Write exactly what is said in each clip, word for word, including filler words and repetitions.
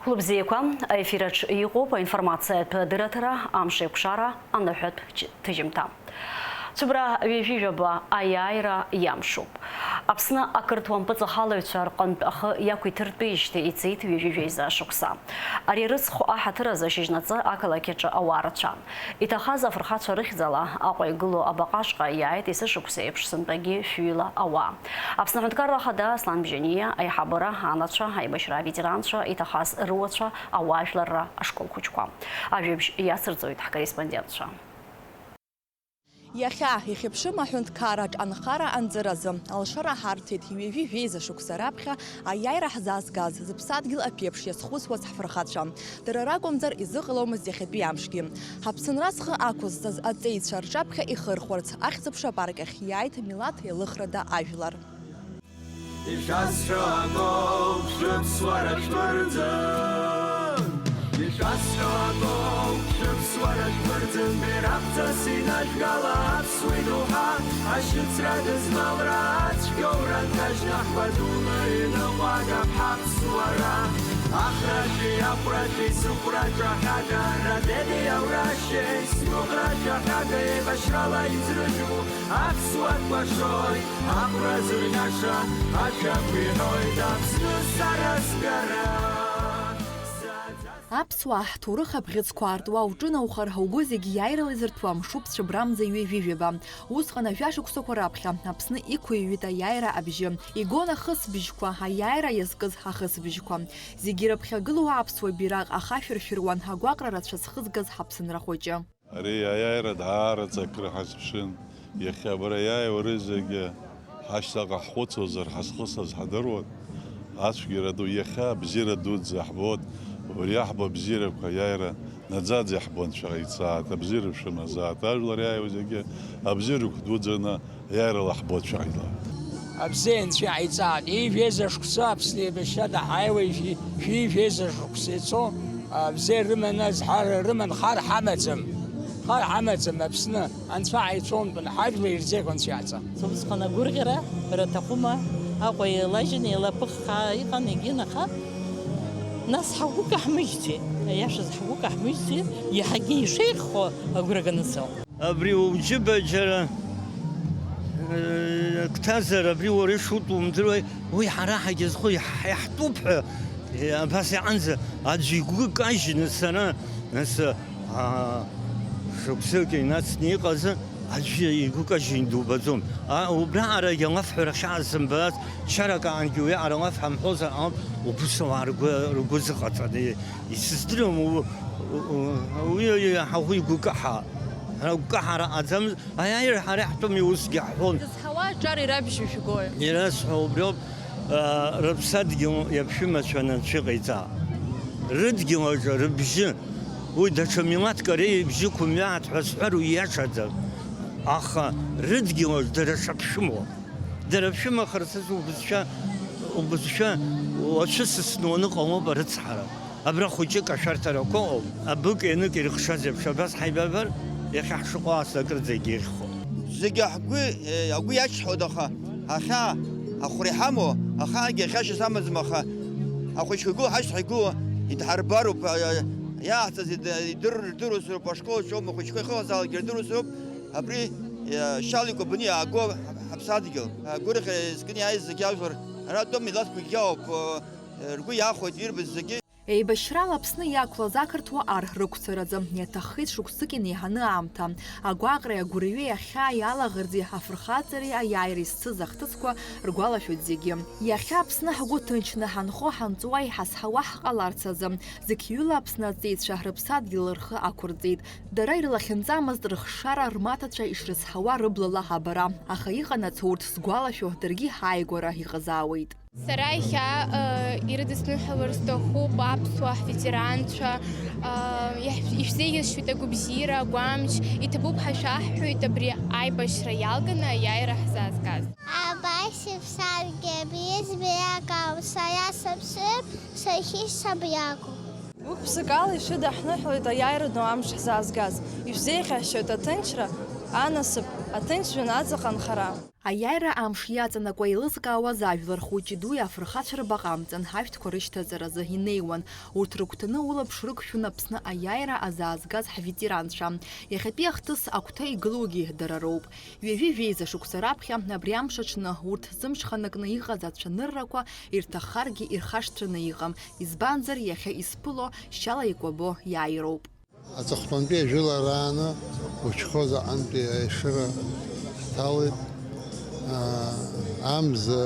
Хәлыбзиақәа, аефираҿ иҟоуп аинформациатә дырраҭара, амш еиқәшара, аныҳәатә ҭыжьымҭа. Цәыбра ҩажәи жәаба аиааира иамшуп. Аԥсны ақырҭуа мпыҵахалаҩцәа рҟынтә ахы иақәиҭыртәеижьҭеи ицеит ҩажәи жәеиза шықәса. Ари арыцхә аҳаҭыр азы шьыжьнаҵы ақалақь аҿы ауаа рацәан. Иҭахаз афырхацәа рыхьӡала Аҟәа игылоу абаҟаҿҟа иааит есышықәса еиԥш сынтәагьы шәҩыла ауаа. Аԥсны Аҳәынҭқарра Ахада Аслан Бжьаниа аиҳабыра, анацәа, аибашьра аветеранцәа, иҭахаз руацәа, ауаажәларра ашкол хәыҷқәа. Ажәабжь иацырҵоит ҳкорреспондентцәа. Иахьа ихьыԥшым аҳәынҭқарраҿ анхара анҵыразы, алшара ҳарҭеит ҩажәи жәеиза шықәса раԥхьа аиааира ҳзаазгаз, зыԥсадгьыл аԥеиԥш иазхәыцуаз ҳфырхацәа. Дара ракәымзар изыҟаломызт иахьатәи амшгьы. Ҳаԥсынра зхы ақәызҵаз аҵеицәа рҿаԥхьа ихырхәарц, Ахьӡ-аԥша апарк ахь иааит милаҭ еилыхрада ажәлар. Ишәасҳәо акоуп, шәыԥсуара шәмырӡын. Ишәасҳәо акоуп, шәыԥсуара шәмырӡын, бираҟҵас инажәгала аԥсуа идоуҳа, ашьыцра дызмалра ацәгьоура нҭажьны ҳгәадуны иныҟәагап ҳаԥсуара. Ахрашәеи ахәрашәеи сыхәра ҿаҳәага, радедеи аурашьеи сгәыӷра ҿаҳәага, еибашьрала изрыжәу аԥсуа кәашоит. Ахәра зырӷьаша ашәақәа иҳәоит Аԥсны сара сгара. Аԥсуаа ҳҭоурых абӷьыцқәа аартуа уҿынаухар, угәы зегь иааирала изырҭәуа мшуп цәыббрамза ҩажәи жәаба. Усҟан ажәа шықәсақәа раԥхьа Аԥсны иқәыҩҩит аиааира абжьы. Игон ахысбыжьқәа, аиааира иазкыз ахысбыжьқәа. Зегьы ирыԥхьагылоу аԥсуа бираҟ ахашәыршәыруан агәаҟра рацәа зхызгаз ҳаԥсынра хәыҷы. Ари аиааира даараӡа акры ҳазԥшын. Иахьа абра иааиуа рызегьы ҳашьҭахьҟа ҳхәыцуазар, ҳазхысыз ҳадыруан. Ацәгьара ду иахьа абзиара дуӡӡа ҳбоит. Убри аҳба абзиарақәа аиааира наӡаӡа иаҳбон цәаҟа ицаат, абзиара шәымазаат. Ажәлар иааиуа зегьы абзиарақәа дуӡӡаны Иара лаҳбо цәаӷьла. Абзиа Анцәа иҟаиҵааит. Ижәеиза шықәса Аԥсны еибашьра даҳаиуеит, ижәи-, ижәеиза шықәса ицо, абзиа рыманы азҳара рыман хар ҳамаӡам. Хар ҳамаӡам Аԥсны. Анцәа ҳаицонтәын, ҳажәла ирзеиӷьу Анцәа иаҵа. Усҟан агәырӷьара раҭахума, Аҟәа еилажьын, еилаԥыххаа иҟан, егьин, аха нас ҳгәы каҳмыжьӡеит. Аиашаз ҳгәы каҳмыжьӡеит, иаҳагьы ишеиӷьхо агәра ганы сыҟоуп. Абри уџьыба џьара, э, гәҭазар, абри уара ишутәу умдыруеи, уи ҳара ҳагьазхо иаҳ-, иаҳтәуп ҳәа, э, абас иҟанӡа аӡәы игәы кажьны сара, нас, а, шықәсык инацны иҟазы аӡәы игәы кажьны дубаӡом. А, убраҟарагьы алафҳәара хьаас сымбац, чарак аангьы уиаҟара алаф ҳамҳәозар ҟалап, убыс ауаа ргәы, ргәы зыҟаҵаны исыздырам, у-, у-, у-, уи ҳаӷоу игәы каҳа. Ҳара гәкаҳара ҟаӡамызт, аиааира ҳара иаҳтәыми усгьы ҳҳәон. Дызҳауа аҿар ирабжьу шәгои? Ирасҳәо убриоуп, а, рыԥсадгьыл иаԥшәымацәа анцәа иҟаиҵа. Рыдгьыл аҿы рыбжьы, уи даҽа милаҭк ари ибжьы қәымҩаат ҳәа сҳәар уи иашаӡам. Аха рыдгьыл аҿы дара шаԥшәымоу. Дара шәымахарц азы убызшәа, убызшәа уацәысысны уаныҟалоуп арыцҳара. Абра хәыҷык ашәарҭарақәа ыҟоуп. Абык-енык ирыхшаз еиԥш абас ҳаибабар, иахьа ҳшыҟоу ас акырӡа егьиӷьхом. Зегьы ҳгәы, э, агәы иачҳауеит, аха ахьаа ахәра иҳамоу, ахаангьы ахьашьас амаӡам, аха ахәыҷқәа игылоу ҳашьҭахь игылоу идҳарбароуп, а, а, иааҳҵаз ид-, идыр-, рдыруазароуп, ашкол аҿоуп, ахәыҷқәа ихыҟазаалакгьы рдыруазароуп. Абри, э, шьала икәабаны иааго ҳаԥсадгьыл, агәырӷьара иазкны иааиз зегьы ажәлар, ара атәым милаҭқәагьы ауп, э, ргәы иахәоит ирбаз зегьы. Еибашьрала Аԥсны иақәлаз ақырҭуа ар рықәцаразы иаҭаххеит шықәсык инеиҳаны аамҭа. Агәаҟреи агәырҩеи ахьаа иалаӷырӡи афырхаҵареи аиааиреи зцыз ахҭысқәа ргәалашәоит зегьы. Иахьа Аԥсны ҳгәы ҭынчны ҳанхо ҳанҵуа иҳазҳауа ҳҟаларц азы, зқьҩыла Аԥсны аҵеицәа рыԥсадгьыл рхы ақәырҵеит. Дара ирлахьынҵамызт рыхшара рмаҭацәа ишрыцҳауа рыблала абара, аха иҟанаҵо урҭ згәалашәо даргьы ҳааигәара иҟазаауеит. Сара иахьа, э, ирыдысныҳәалар сҭахуп аԥсуаа ҳветеранцәа, э, иаҳ-, ишәзеиӷьасшьоит агәабзиара, агәамч, иҭабуп ҳәа шәаҳҳәоит абри аибашьра иалганы аиааира ҳзаазгаз. Абас иԥсадгьыл бзиа иагауп, сара сыԥсыр, сахьышьҭам иагуп. Гәык-ԥсыкала ишәыдаҳныҳәалеит аиааира ду амш ҳзаазгаз. Ишәзеиӷьасшьоит аҭынчра, анасыԥ, Аҭынчҩы аҵаҟа анхара. Аиааира амш иаҵанакуа еилызкаауаз ажәлар хәыҷи дуи афырхацәа рбаҟа амҵан ҳашәҭқәа рышьҭаҵаразы инеиуан. Урҭ рыгәҭаны улаԥш рықәшәон Аԥсны аиааира азаазгаз ҳветеранцәа. Иахьатәи ахҭыс агәҭа игылоугьы дара роуп. Ҩажәи жәеиза шықәса раԥхьа абри амш аҽны урҭ зымҽханакны иҟаз ацәаныррақәа ирҭаххаргьы ирхашҭраны иҟам, избанзар, иахьа изԥыло шьала икәабо иааироуп. Аҵыхәтәантәи ажәыларааны Учхоза аҟынтәи аешыра ҳҭалеит. Аа, амза,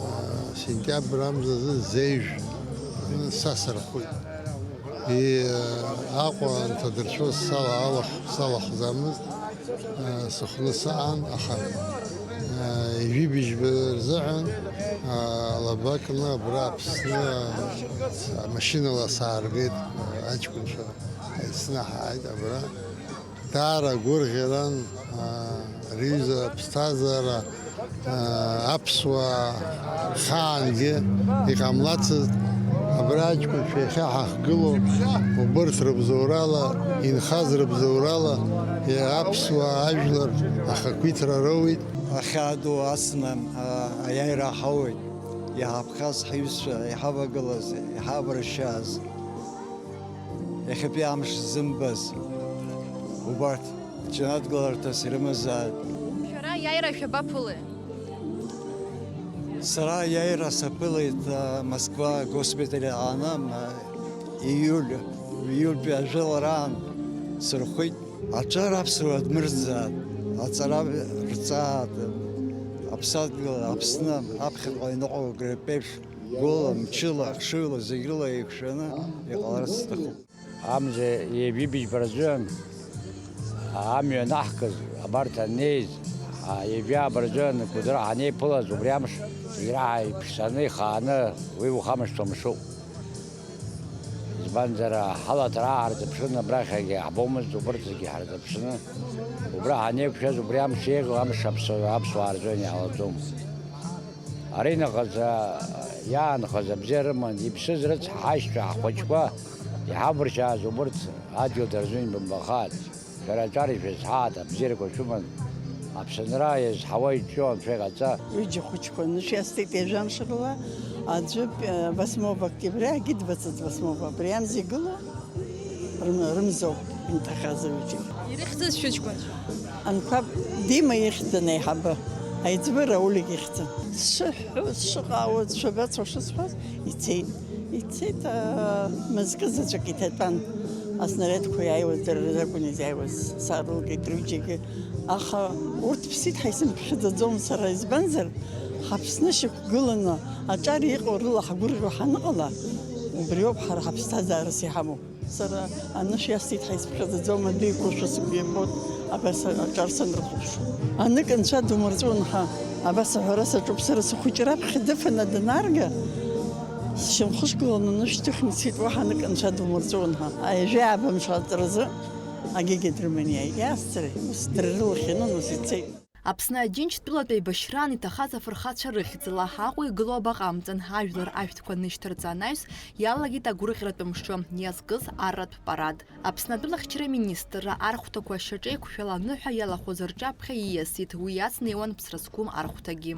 аа, сентиабр амзазы зеижә са сырхәит. И, Аҟәа анҭадыршәуаз сала алахә салахәӡамызт. Сыхәны саан, аха ҩажәи быжьба рзыҳәан лабакны абра Аԥсны амашьынала сааргеит, аҷкәынцәа ҳаицны ҳааит абра. Даара гәырӷьаран, рҩыза аԥсҭазаара, аԥсуаа рхаангьы иҟамлацызт, абра аҷкәынцәа иахьа ҳахьгылоу, убырҭ рыбзоурала, инхаз рыбзоурала, аԥсуаа ажәлар ахақәиҭра роуит. Ахьаа ду ацны, а, аиааира ҳауеит, иҳаԥхаз ҳаҩызцәа, иҳавагылаз, иҳаваршьааз. Иахьатәи амш ззымбаз убарҭ џьанаҭгыларҭас ирымазааит. Шәара аиааира шәабаԥылеи? Сара аиааира саԥылеит, а, Москва госпиталь аҟны, а, ииуль, ииультәи ажәылараан сырхәит. Аҿар аԥсуара дмырӡааит, аҵара рҵааит, аԥсадгьыл Аԥсны аԥхьаҟа иныҟәо агрипп еиԥш. Гәыла, мчыла, хшыҩла, зегь рыла еиқәшәаны иҟаларц сҭахуп. Амза ҩажәи быжьба рзын амҩа анаҳкыз, абарҭ аннеиз, ҩажәи ааба рзын Гәыдыра ҳанеиԥылаз, убри амш ираҳа иԥшӡаны, ихааны, уи ухамышҭуа мшуп. Избанзар, ҳалаҭра ааҳарзыԥшын, абрахьагьы ҳбомызт, убырҭ зегьы ҳарзыԥшны. Убра ҳанеиқәшәаз, убри амш еиӷьу амш аԥсуа-, аԥсуаа рзын иаалаӡом. Аринахыс, а, иаанхаз абзиа рыман, иԥсыз рыцҳа, ҳашьцәа, ҳхәыҷқәа иҳавыршьааз убырҭ адгьыл дырзын ибымбахааит. Шәара аҿар ишәызҳааит, абзиарақәа шәыман, Аԥсынра иазҳауа иҿио Анцәа иҟаҵа. Ҩыџьа хәыҷқәа анышә иасҭеит ҩажәа мш рыла, аӡәы, э, восьмого октября, егьи двадцать восьмого, абри амза игылоу. Рым-, рымзоуп инҭахаз аҩыџьагь. Ирыхьӡыз шәыҷкәынцәа? Анқәаб Дима ихьӡын аиҳабы, аиҵбы Раулик ихьӡын. Сшыҳәҳәо, сшыҟаауа, шәабацо шысҳәаз, ицеит. Ицеит, аа, мызкы заҵәык иҭатәан. Аснариадқәа иааиуаз дара ракәын изааиуаз, саарылгеит рҩыџьагьы. Аха урҭ ԥсит ҳәа исымԥхьаӡаӡом сара, избанзар, ҳАԥсны шьақәгыланы аҿар иҟоу рыла ҳгәырӷьо ҳаныҟала, убриоуп ҳара ҳаԥсҭазаарас иҳамоу. Сара анышә иасҭеит ҳәа исыԥхьаӡаӡом, адәы иқәушәа сгәы иабоит, абас аҿар санрыхәаԥшуа. Анык Анцәа думырҵәуан ҳәа, абас аҳәара саҿуп, сара схәыҷы раԥхьа дыфаны данаарга, сшьамхы шгыланы анышә дыхьны дцеит, уаҳа анык Анцәа думырҵәуан ҳәа. Аҩажәи ааба мш аҵаразы агьигьы дрыманы иааит. Иаасцари, ус дара рылахь ианын, ус ицеит. Аԥсны Аџьынџьтәылатә еибашьраан иҭахаз афырхацәа рыхьӡала Аҟәа игылоу абаҟа амҵан ажәлар ашәҭқәа нышьҭарҵа анаҩс, иалагеит агәырӷьаратә мшы иазкыз арратә парад. Аԥсны атәылахьчара министрра архәҭақәа шьаҿеиқәшәала аныҳәа иалахәыз рҿаԥхьа ииасит, уи иацнеиуан Ԥсра зқәым архәҭагьы.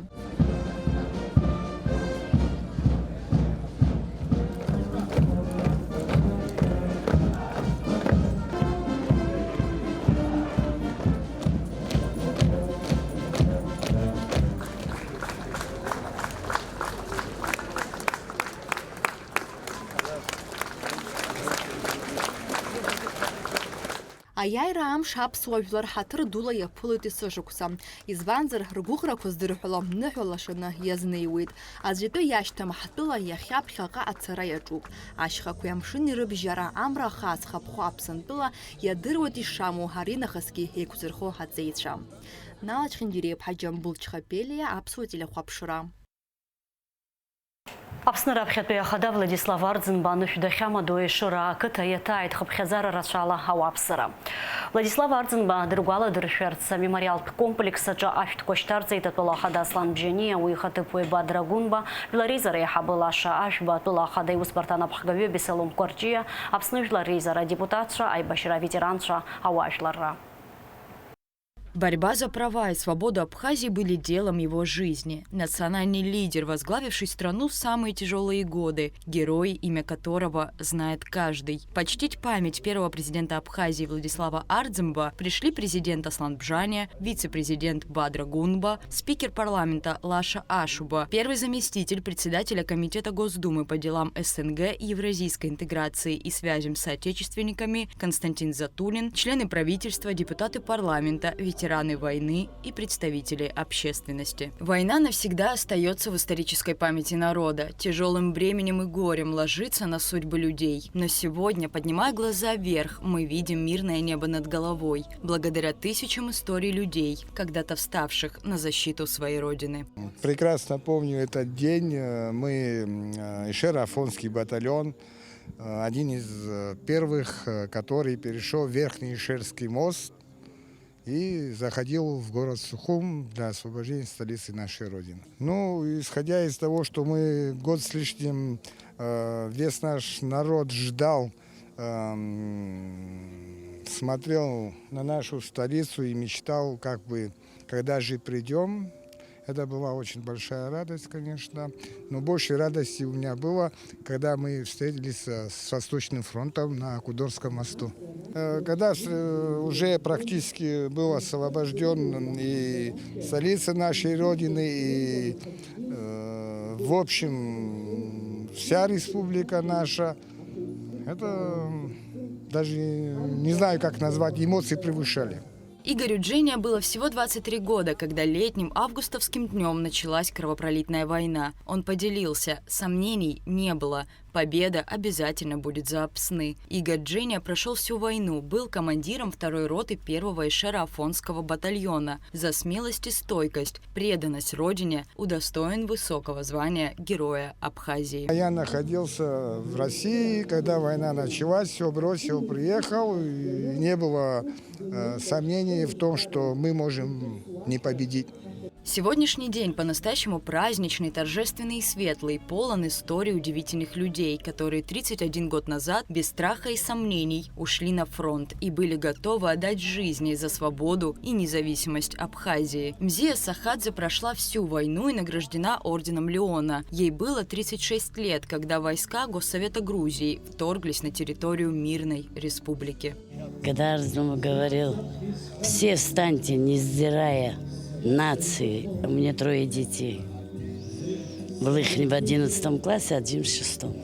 Аиааира амш аԥсуа жәлар ҳаҭыр дула иаԥылоит есышықәса. Избанзар, ргәыӷрақәа здырҳәало ныҳәа лашаны иазнеиуеит. Аӡәы итәы иашьҭам ҳтәыла иахьа ԥхьаҟа ацара иаҿуп. Ашьхақәеи амшыни рыбжьара, амра ахаа зхаԥхо Аԥсынтәыла иадыруеит ишамоу аринахысгьы еиқәзырхо аҵеицәа. Нала Чхиндириа-иԥҳа Џьамбул Чхапелиа, Аԥсуа телехәаԥшра. Аԥсны раԥхьатәи ахада Владислав Арӡынба анышә дахьамадоу Ешыра ақыҭа иаҭааит хыԥхьаӡара рацәала ауааԥсыра. Владислав Арӡынба дыргәаладыршәарц амемориалтә комплекс аҿы ашәҭқәа шьҭарҵеит атәыла ахада Аслан Бжьаниа, уи ихаҭыԥуаҩ Бадра Гәынба, Жәлар Реизара аиҳабы Лаша Ашәба, атәыла ахада иусбарҭа анапхгаҩы Беслом Кәарҷиа, Аԥсны Жәлар Реизара адепутатцәа, аибашьра аветеранцәа, ауаажәларра. Борьба за права и свободу Абхазии были делом его жизни. Национальный лидер, возглавивший страну в самые тяжелые годы, герой, имя которого знает каждый. Почтить память первого президента Абхазии Владислава Ардземба пришли президент Аслан Бжания, вице-президент Бадра Гунба, спикер парламента Лаша Ашуба, первый заместитель председателя Комитета Госдумы по делам СНГ, евразийской интеграции и связям с соотечественниками Константин Затулин, члены правительства, депутаты парламента, ветераны войны и представители общественности. Война навсегда остается в исторической памяти народа, тяжелым бременем и горем ложится на судьбы людей. Но сегодня, поднимая глаза вверх, мы видим мирное небо над головой, благодаря тысячам историй людей, когда-то вставших на защиту своей Родины. Прекрасно помню этот день. Э, Мы, м, э, Ишер-Афонский батальон, э, один из э, первых, э, который перешел Верхний Ишерский мост и заходил в город Сухум для освобождения столицы нашей Родины. Ну, исходя из того, что мы год с лишним, э, весь наш народ ждал, эм, смотрел на нашу столицу и мечтал, как бы, когда же придем. Это была очень большая радость, конечно. Но больше радости у меня было, когда мы встретились э, с Восточным фронтом на Кудорском мосту. Э, Когда с- э, уже практически был освобожден и столица нашей Родины, и, э, в общем, вся республика наша, это даже не знаю, как назвать, эмоции превышали. Игорю Джения было всего двадцать три года, когда летним августовским днем началась кровопролитная война. Он поделился: «Сомнений не было. Победа обязательно будет за Апсны». Игорь Джения прошел всю войну, был командиром второй роты первого Ишера-Афонского батальона. За смелость и стойкость, преданность Родине удостоен высокого звания Героя Абхазии. Я находился в России, когда война началась, все бросил, приехал, и не было э, сомнений в том, что мы можем не победить. Сегодняшний день по-настоящему праздничный, торжественный и светлый, полон историй удивительных людей, которые тридцать один год назад без страха и сомнений ушли на фронт и были готовы отдать жизни за свободу и независимость Абхазии. Мзия Сахадзе прошла всю войну и награждена орденом Леона. Ей было тридцать шесть лет, когда войска Госсовета Грузии вторглись на территорию мирной республики. Когда Арзумов говорил: «Все встаньте, не сдирая нации». У меня трое детей. Был их в одиннадцатом классе, один в шестом.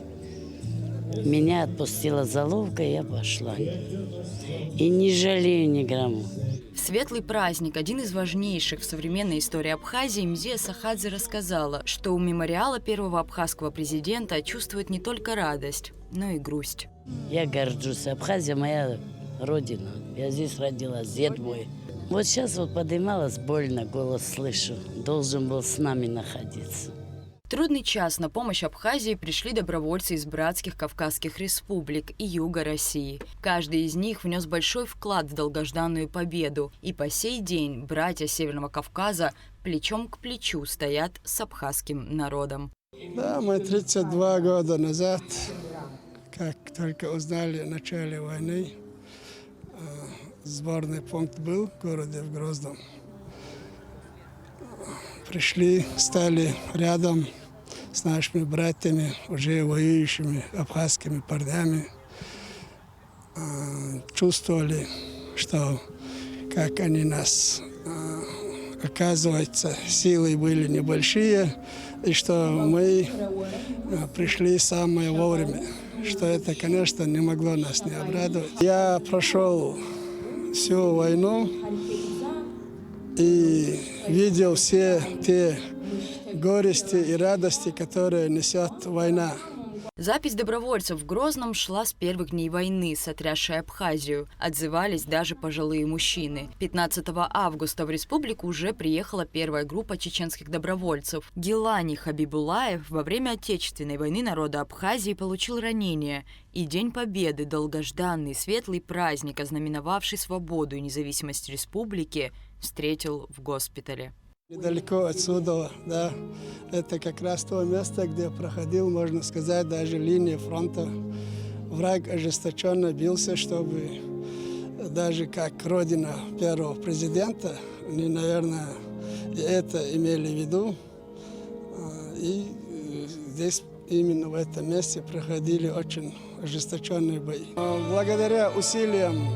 Меня отпустила заловка, и я пошла. И не жалею ни грамма. В светлый праздник, один из важнейших в современной истории Абхазии, Мзия Сахадзе рассказала, что у мемориала первого абхазского президента чувствует не только радость, но и грусть. Я горжусь. Абхазия моя родина. Я здесь родилась, дед мой. Вот сейчас вот поднималась, больно голос слышу. Должен был с нами находиться. В трудный час на помощь Абхазии пришли добровольцы из братских кавказских республик и юга России. Каждый из них внес большой вклад в долгожданную победу, и по сей день братья Северного Кавказа плечом к плечу стоят с абхазским народом. Да, мы тридцать два года назад, как только узнали о начале войны, э, сборный пункт был в городе в Грозном. Пришли, стали рядом с нашими братьями, уже воюющими абхазскими парнями. Э, Чувствовали, что как они нас, э, оказывается, силы были небольшие, и что мы э, пришли самое вовремя, что это, конечно, не могло нас не обрадовать. Я прошел всю войну и видел все те горести и радости, которые несет война. Запись добровольцев в Грозном шла с первых дней войны, сотрясшей Абхазию. Отзывались даже пожилые мужчины. Пятнадцатого августа в республику уже приехала первая группа чеченских добровольцев. Гилани Хабибулаев во время Отечественной войны народа Абхазии получил ранение. И День Победы, долгожданный светлый праздник, ознаменовавший свободу и независимость республики, встретил в госпитале. Недалеко отсюда, да, это как раз то место, где проходил, можно сказать, даже линия фронта. Враг ожесточенно бился, чтобы Даже как родина первого президента, они, наверное, и это имели в виду. А, и, э, здесь, именно в этом месте, проходили очень ожесточенные бои. А, благодаря усилиям,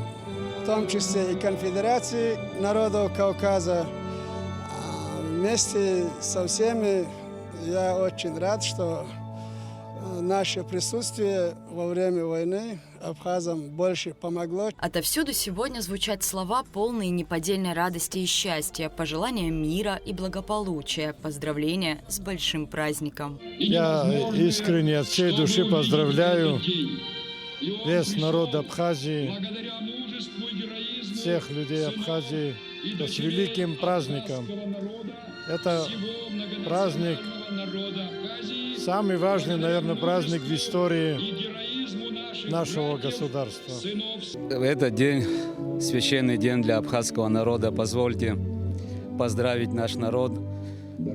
в том числе и Конфедерации народов Кавказа, а, вместе со всеми, я очень рад, что, а, наше присутствие во время войны абхазам больше помогло. Отовсюду сегодня звучат слова, полные неподдельной радости и счастья, пожелания мира и благополучия, поздравления с большим праздником. Я искренне от всей души поздравляю весь народ Абхазии, всех людей Абхазии с великим праздником. Это праздник, самый важный, наверное, праздник в истории нашего государства. Этот день, священный день для абхазского народа, позвольте поздравить наш народ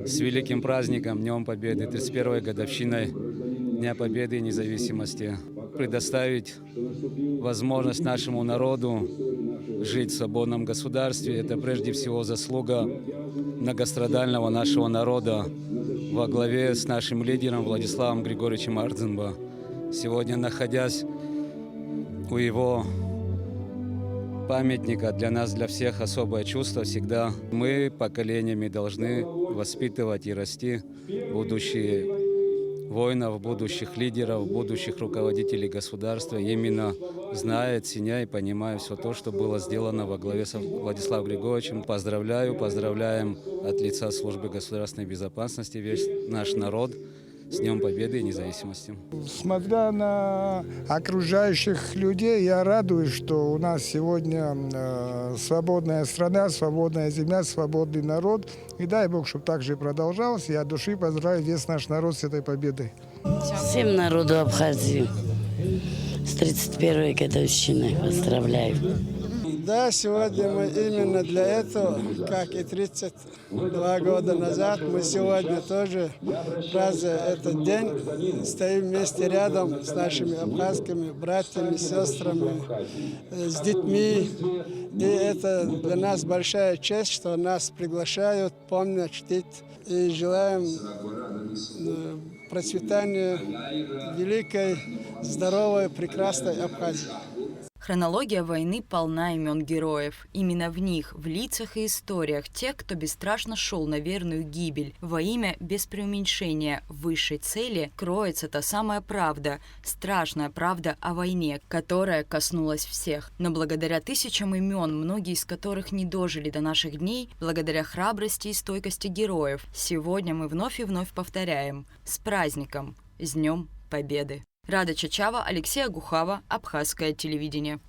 с великим праздником, Днём Победы, тридцать первой годовщиной Дня Победы и независимости. Предоставить возможность нашему народу жить в свободном государстве. Это прежде всего заслуга многострадального нашего народа во главе с нашим лидером Владиславом Григорьевичем Ардзинба. Сегодня, находясь у его памятника, для нас, для всех особое чувство всегда. Мы поколениями должны воспитывать и расти будущее воинов, будущих лидеров, будущих руководителей государства, именно зная, ценя и понимая всё то, что было сделано во главе со Владиславом Григорьевичем. Поздравляю, поздравляем от лица Службы государственной безопасности весь наш народ с Днём Победы и Независимости. Смотря на окружающих людей, я радуюсь, что у нас сегодня, э, свободная страна, свободная земля, свободный народ. И дай Бог, чтобы так же и продолжалось. Я от души поздравляю весь наш народ с этой победой. Всем народу Абхазии с тридцать первой годовщиной поздравляю. Да, сегодня мы именно для этого, как и тридцать два года назад, мы сегодня тоже, празднуя этот день, стоим вместе рядом с нашими абхазскими братьями, сёстрами, э, с детьми. И это для нас большая честь, что нас приглашают, помнят, чтить. И желаем, э, процветания великой, здоровой, прекрасной Абхазии. Хронология войны полна имён героев. Именно в них, в лицах и историях тех, кто бесстрашно шёл на верную гибель во имя, без преуменьшения, высшей цели, кроется та самая правда, страшная правда о войне, которая коснулась всех. Но благодаря тысячам имён, многие из которых не дожили до наших дней, благодаря храбрости и стойкости героев, сегодня мы вновь и вновь повторяем: с праздником! С Днём Победы! Рада Чачава, Алексей Агухава, Абхазское телевидение.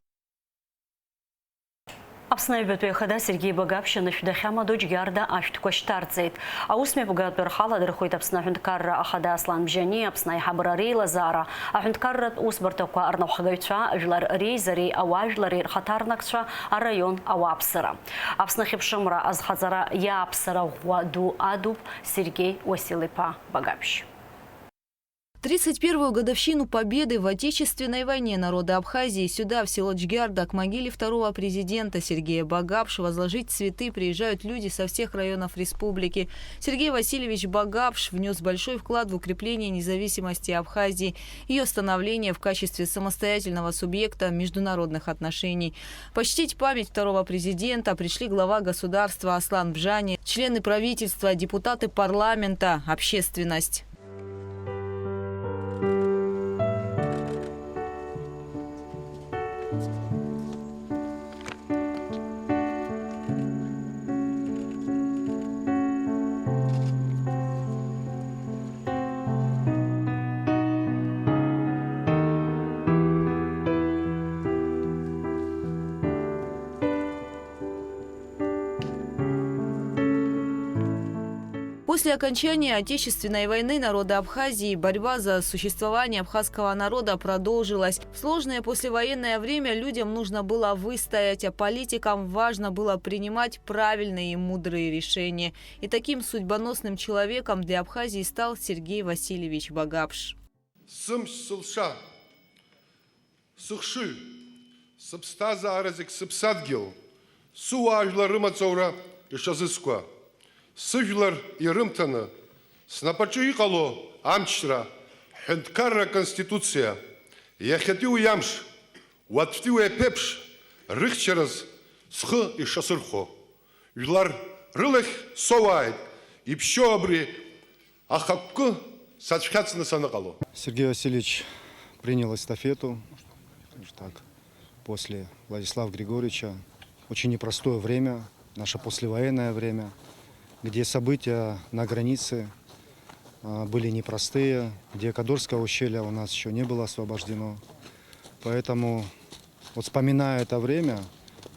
Аԥсны аҩбатәи ахада Сергеи Багаԥшь анышә дахьамадоу Џьгьарда ашәҭқәа шьҭарҵеит. Аусмҩаԥгатәқәа рхы аладырхәит Аԥсны аҳәынҭқарра ахада Аслан Бжьани, Аԥсны аиҳабыра реилазаара, аҳәынҭқарратә усбарҭақәа рнапхгаҩцәа, жәлар реизареи ауаажәлари рхаҭарнакцәа, араион ауааԥсыра. Аԥсны ахьыԥшымра азхаҵара иааԥсара ӷәӷәа ду адуп Сергеи Уасил-иԥа Багаԥшь. Тридцать первую годовщину Победы в Отечественной войне народы Абхазии сюда, в село Джгярда, к могиле второго президента Сергея Багапш возложить цветы приезжают люди со всех районов республики. Сергей Васильевич Багапш внёс большой вклад в укрепление независимости Абхазии, её становление в качестве самостоятельного субъекта международных отношений. Почтить память второго президента пришли глава государства Аслан Бжани, члены правительства, депутаты парламента, общественность. После окончания Отечественной войны народы Абхазии, борьба за существование абхазского народа продолжилась. В сложное послевоенное время людям нужно было выстоять, а политикам важно было принимать правильные и мудрые решения. И таким судьбоносным человеком для Абхазии стал Сергей Васильевич Багапш. Сымч сылша, сыхшыҩ, Сыԥсҭазаара зегь сыԥсадгьыл, сыуаажәлар рымаҵура ишазыскуа, сыжәлар ирымҭаны, снапаҿы иҟало амчра, ҳҳәынҭқарра Аконституциа, иахьатәи уи амш, уаҵәтәи уи аԥеиԥш рыхьчараз схы ишасырхәо, жәлар рылахь соуааит, иԥшьоу абри ахықәкы сацәхьаҵны саныҟало. Сергей Васильевич принял эстафету, скажем так, после Владислава Григорьевича. Очень непростое время, наше послевоенное время, где события на границе, а, были непростые, где Кадорское ущелье у нас еще не было освобождено. Поэтому, вот, вспоминая это время,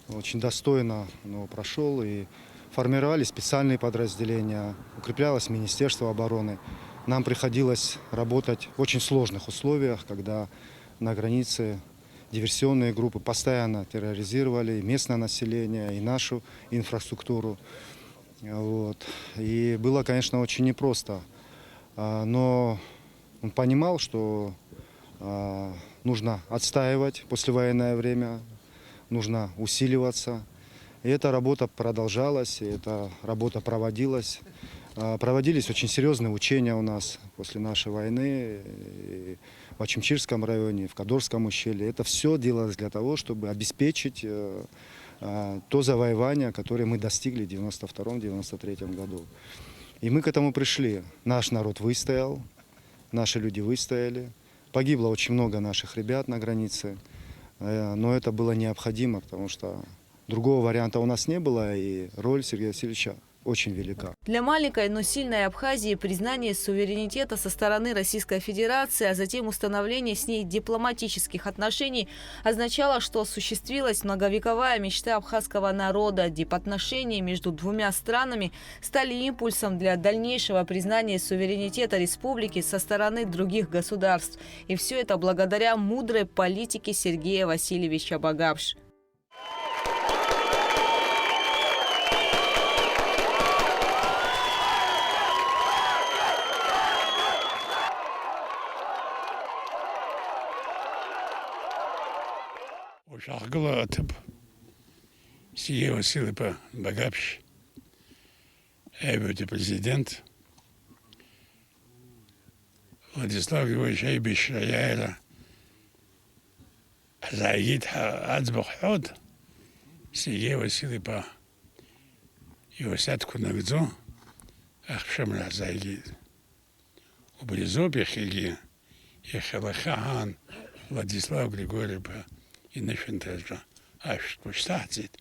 очень достойно оно прошёл, и формировали специальные подразделения, укреплялось Министерство обороны. Нам приходилось работать в очень сложных условиях, когда на границе диверсионные группы постоянно терроризировали и местное население, и нашу инфраструктуру. Вот. И было, конечно, очень непросто. А, но он понимал, что, а, нужно отстаивать послевоенное время, нужно усиливаться. И эта работа продолжалась, и эта работа проводилась. А, проводились очень серьёзные учения у нас после нашей войны, и в Очамчирском районе, и в Кадорском ущелье. Это всё делалось для того, чтобы обеспечить, э, а, то завоевание, которое мы достигли в девяносто втором, девяносто третьем году. И мы к этому пришли. Наш народ выстоял, наши люди выстояли. Погибло очень много наших ребят на границе, э, но это было необходимо, потому что другого варианта у нас не было, и роль Сергея Васильевича очень велика. Для маленькой, но сильной Абхазии признание суверенитета со стороны Российской Федерации, а затем установление с ней дипломатических отношений означало, что осуществилась многовековая мечта абхазского народа. Дипотношения между двумя странами стали импульсом для дальнейшего признания суверенитета республики со стороны других государств. И всё это благодаря мудрой политике Сергея Васильевича Багапш. Ушәаҳгыла аҭыԥ, Сергеи Васил-иԥа Багаԥшь, аҩбатәи апрезидент, Владислав Григорьевич аибашьра аиааира ҳзааигеит ҳәа аӡбахә ҳҳәоит, Сергеи Васил-иԥа иуасиаҭқәа нагӡо ахьԥшымра ҳзааигеит. Убри азоуп иахьагьы, иахьа лахьаҳан Владислав Григорьев-иԥа инышәынҭраҿы ашәҭқәа шьҭаҳҵеит,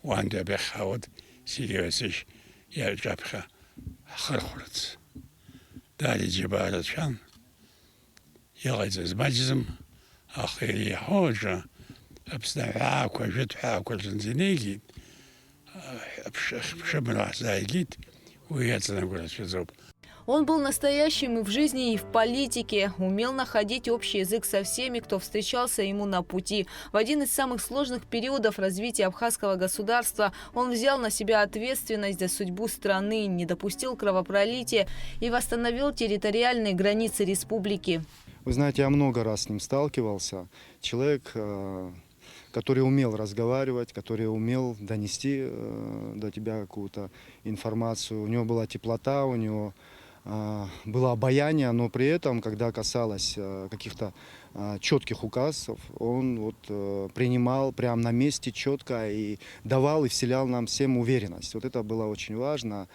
уантәи абиахьа ҳауеит Сергеи Васильевич иаҿаԥхьа ҳхырхәарц. Даара иџьабаа рацәан, иҟаиҵаз маҷӡам, аха иреиҳау аҿы Аԥсны аҳәаақәа, ажәытә ҳәаақәа рзынӡа инеигеит, аԥш-, ахьԥшымра ҳзааигеит, уи иаҵанакуа рацәаӡоуп. Он был настоящим и в жизни, и в политике, умел находить общий язык со всеми, кто встречался ему на пути. В один из самых сложных периодов развития абхазского государства он взял на себя ответственность за судьбу страны, не допустил кровопролития и восстановил территориальные границы республики. Вы знаете, я много раз с ним сталкивался. Человек, э, который умел разговаривать, который умел донести, э, до тебя какую-то информацию. У него была теплота, у него, а, было обаяние, но при этом, когда касалось, э, каких-то, а, чётких указов, он вот, э, принимал прямо на месте чётко и давал, и вселял нам всем уверенность. Вот это было очень важно.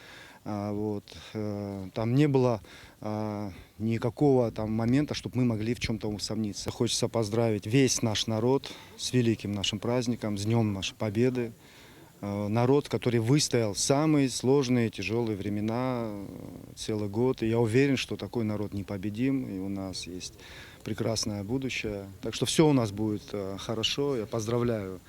А, вот, э, там не было, а, никакого там момента, чтоб мы могли в чём-то усомниться. Хочется поздравить весь наш народ с великим нашим праздником, с Днём нашей Победы. Э, народ, который выстоял самые сложные, тяжёлые времена, э, целый год. И я уверен, что такой народ непобедим, и у нас есть прекрасное будущее. Так что всё у нас будет, э, хорошо. Я поздравляю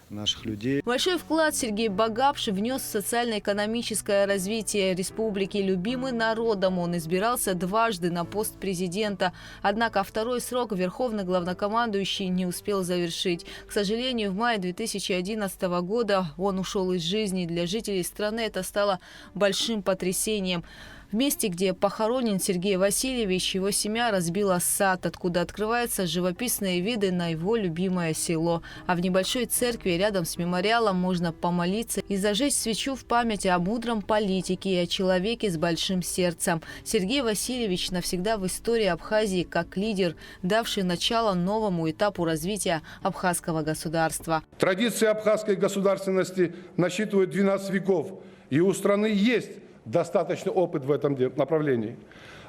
наших людей. Большой вклад Сергей Багапш внёс в социально-экономическое развитие республики. Любимый народом, он избирался дважды на пост президента. Однако второй срок верховный главнокомандующий не успел завершить. К сожалению, в мае две тысячи одиннадцатого года он ушёл из жизни. Для жителей страны это стало большим потрясением. В месте, где похоронен Сергей Васильевич, его семья разбила сад, откуда открываются живописные виды на его любимое село. А в небольшой церкви рядом с мемориалом можно помолиться и зажечь свечу в память о мудром политике и о человеке с большим сердцем. Сергей Васильевич навсегда в истории Абхазии как лидер, давший начало новому этапу развития абхазского государства. Традиции абхазской государственности насчитывают двенадцать веков, и у страны есть достаточный опыт в этом де-, направлении.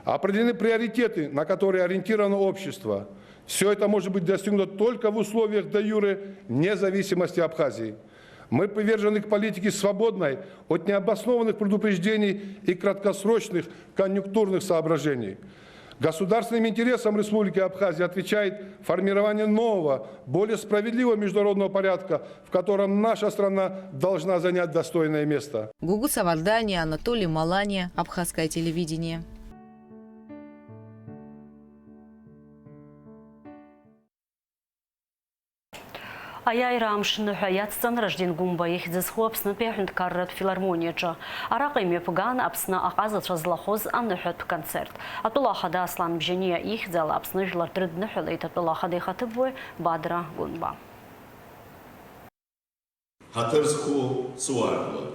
Определены приоритеты, на которые ориентировано общество. Все это может быть достигнуто только в условиях де-юре независимости Абхазии. Мы привержены к политике, свободной от необоснованных предупреждений и краткосрочных конъюнктурных соображений. Государственным интересам Республики Абхазия отвечает формирование нового, более справедливого международного порядка, в котором наша страна должна занять достойное место. Гугуца Вардания, Анатолий Малания, Абхазское телевидение. Аиааира амш ныҳәа иацҵан Ражден Гәымба ихьӡ зху Аԥснытәи аҳәынҭқарратә филармониаҿы. Араҟа имҩаԥган Аԥсны аҟазацәа злахәыз аныҳәатә концерт. Атәыла ахада Аслан Бжьаниа ихьӡала Аԥсны жәлар дрыдныҳәалеит атәыла ахада ихаҭыԥуаҩ Бадра Гәынба. Ҳаҭыр зқәу сыуаажәлар,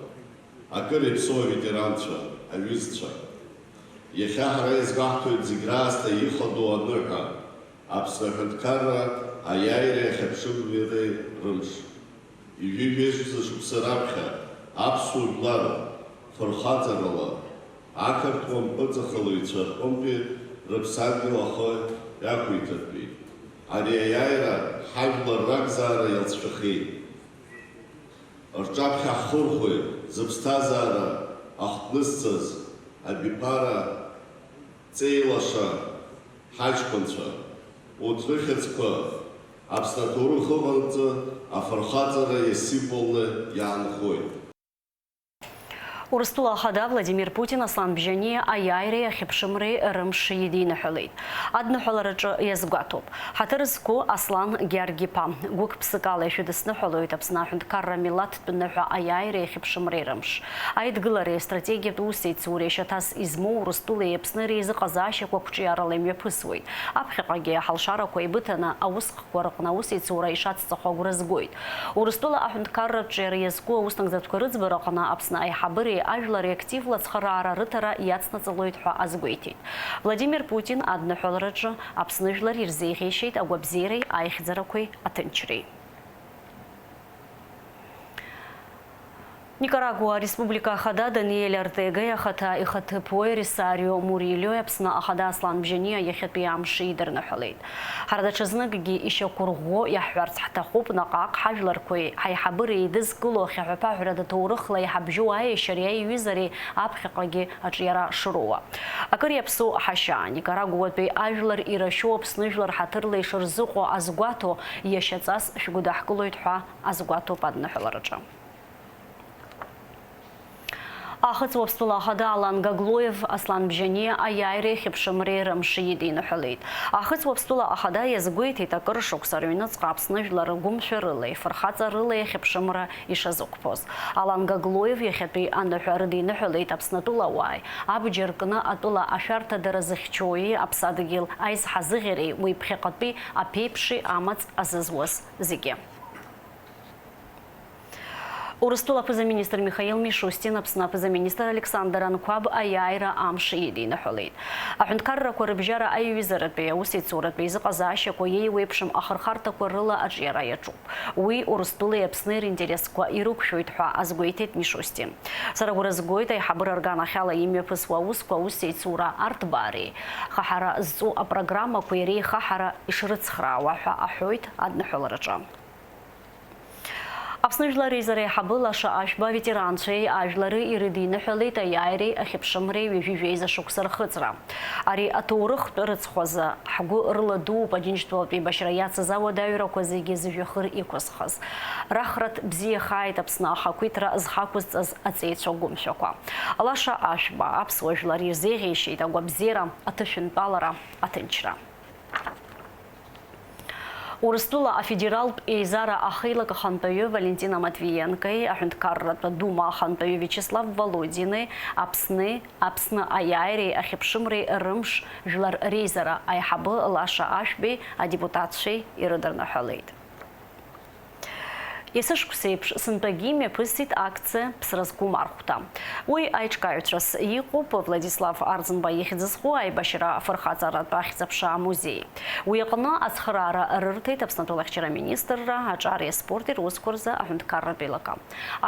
акыр иаԥсоу аветеранцәа, аҩызцәа, иахьа ҳара иазгәаҳҭоит зегь раасҭа ихадоу аныҳәа, Аԥсны аҳәынҭқарра аиааиреи ахьыԥшымреи рымш. Ҩажәи жәеиза шықәса раԥхьа аԥсуа жәлар фырхаҵарала ақырҭуа мпыҵахалаҩцәа рҟынтәи рыԥсадгьыл ахы иақәиҭыртәит. Ари аиааира ҳажәлар ракзаара иалҵшәахеит. Рҿаԥхьа ҳхырхәоит зыԥсҭазаара ахҭнысҵаз абиԥара ҵеилаша ҳаҷкәынцәа. Урҭ рыхьӡқәа Аԥсны аҭоурых ыҟанаҵы афырхаҵара иасимволны иаанхоит. Урыстәыла ахада Владимир Путин Аслан Бжьаниа аиааиреи ахьыԥшымреи рымш идиныҳәалеит. Адныҳәалараҿы иазгәаҭоуп. Ҳаҭыр зқәу Аслан Гьаргь-иԥа, гәык-ԥсыкала ишәыдысныҳәалоит Аԥсны аҳәынҭқарра милаҭтә ныҳәа аиааиреи ахьыԥшымреи рымш. Аидгылареи астратегиатә усеицуреи ашьаҭас измоу Урыстәылеи Аԥсныреи изыҟазаашьақәа қәҿиарала имҩаԥысуеит. Аԥхьаҟагьы ҳалшарақәа еибыҭаны аусхкқәа рыҟны аусеицура ишацҵахо агәра згоит. Урыстәыла аҳәынҭқарра аҿиара иазку аус нагӡатәқәа рыӡбараҟны Аԥсны аиҳабыреи ажәлари активла ацхыраара рыҭара иацнаҵалоит ҳәа азгәеиҭеит. Владимир Путин адныҳәалараҿы Аԥсны жәлар ирзеиӷьеишьеит агәабзиареи аихьӡарақәеи аҭынчреи. Никарагуа Республика Ахада Даниель Ортегеи ахаҭа ихаҭыԥуаҩ Рисарио Мурильои Аԥсны Ахада Аслан Бжьаниа иахьатәи амш идырныҳәалеит. Ҳара даҽазныкгьы ишьақәырӷәӷәо иаҳҳәарц ҳҭахуп, наҟ-ааҟ ҳажәларқәеи ҳаиҳабыреи еидызкыло хьаҳәа-ԥаҳәрада ҭоурыхла иҳабжьоу аиашьареи аиҩызареи аԥхьаҟагьы аҿиара шроуа. Акыр иаԥсоу ҳашьа, Никарагуатәи ажәлар ирашьоу Аԥсны жәлар ҳаҭырла ишырзыҟоу азгәаҭо, иашьаҵас шәгәыдаҳкылоит ҳәа азгәаҭоуп адныҳәалараҿы. Ахыҵ Уаԥстәыла ахада Алан Гаглоев Аслан Бжьаниа аиааиреи ахьыԥшымреи рымш идиныҳәалеит. Ахыҵ Уаԥстәыла ахада иазгәеиҭеит, акыр шықәса рыҩныҵҟа Аԥсны жәлар ргәымшәарылеи фырхаҵарылеи ахьыԥшымра ишазықәԥоз. Алан Гаглоев иахьатәи аныҳәа рыдиныҳәалеит Аԥснытәыла ауааи, абџьар кны атәыла ашәарҭадара зыхьчои, аԥсадгьыл аизҳазыӷьареи уи ԥхьаҟатәи аԥеиԥши амаҵ азызуаз зегьы. Урыстәыла аԥыза-министр Михаил Мишустин Аԥсны аԥыза-министр Александр Анқәаб аиааира амш идиныҳәалеит. Аҳәынҭқаррақәа рыбжьара аиҩызаратәи аусеицуратәи изыҟазаашьақәа еиуеиԥшым ахырхарҭақәа рыла аҿиара иаҿуп. Уи Урыстәылеи Аԥсни ринтересқәа ирықәшәоит ҳәа азгәеиҭеит Мишустин. Сара агәра згоит аиҳабыра рганахьала имҩаԥысуа аусқәа аусеицура арҭбаареи хаҳара зҵу апрограммақәеи реихаҳара ишрыцхраауа ҳәа аҳәоит адныҳәалараҿы. Аԥсны Жәлар Реизара аиҳабы Лаша Ашәба аветеранцәеи ажәлари ирыдиныҳәалеит аиааиреи ахьыԥшымреи ҩажәи жәеиза шықәса рхыҵра. Ари аҭоурыхтә рыцхә азы ҳгәы рыладууп Аџьынџьтәылатә еибашьра иацыз ауадаҩрақәа зегьы зыжәҩахыр иқәызхыз. Рахратә бзиахааит Аԥсны ахақәиҭра зхақәызҵаз аҵеицәа гәымшәақәа. Лаша Ашәба аԥсуа жәлар ирзеиӷьеишьеит агәабзиара, аҭышәынтәалара, аҭынчра. Урыстәыла афедералтә еизара ахеилак ахантәаҩы Валентина Матвиенкои аҳәынҭқарратә дума ахантәаҩы Виачеслав Володини Аԥсни, Аԥсны аиааиреи ахьыԥшымреи рымш жәлар реизара аиҳабы Лаша Ашәбеи адепутатцәеи ирыдырныҳәалеит. Есышықәсеиԥш сынтәагьы имҩаԥысит акциа Ԥсра зқәым архәҭа. Уи аиҿкааҩцәас иҟоуп Владислав Арӡынба ихьӡ зху аибашьра фырхаҵаратә ахьӡ-аԥша амузеи. Уи аҟны ацхыраара рырҭеит Аԥснытәыла ахьчара министрра, аҿареи аспорти русқәа рзы аҳәынҭқарратә еилакы.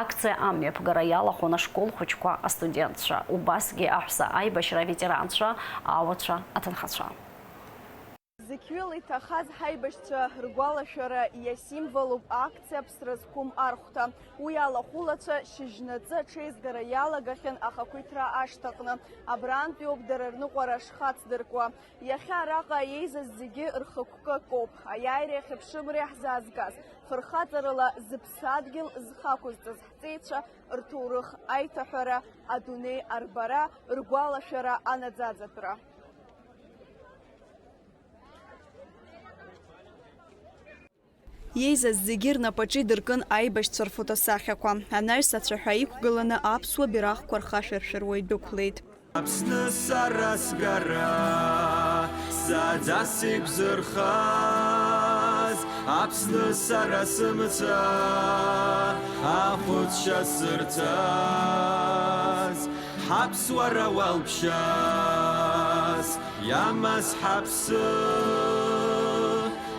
Акциа амҩаԥгара иалахәын ашкол хәыҷқәа, астудентцәа, убасгьы аҳәса аибашьра аветеранцәа, ауацәа, аҭынхацәа. Зықьҩыла иҭахаз ҳаибашьцәа ргәалашәара иасимволуп акциа Ԥсра зқәым архәҭа. Уи алахәылацәа шьыжьнаҵы аҽеизгара иалагахьан ахақәиҭра ашҭаҟны. Абрантәиоуп дара рныҟәара шхацдыркуа. Иахьа араҟа еизаз зегьы рхықәкы акоуп. Аиааиреи ахьыԥшымреи ҳзаазгаз, фырхаҵарала зыԥсадгьыл зхақәызҵаз ҳҵеицәа рҭоурых аиҭаҳәара, адунеи арбара, ргәалашәара анаӡаӡатәра. Иеизаз зегьы рнапаҿы идыркын аибашьцәа рфотосахьақәа. Анаҩс ацәаҳәа иқәгыланы аԥсуа бираҟқәа рхашәыршәыруа идәықәлеит. Аԥсны сара сгара, сааӡа сеиқәзырхаз, Аԥсны сара сымца, ахәыцшьа сырҭаз, ҳаԥсуара уалԥшьаз, иамаз ҳаԥсы,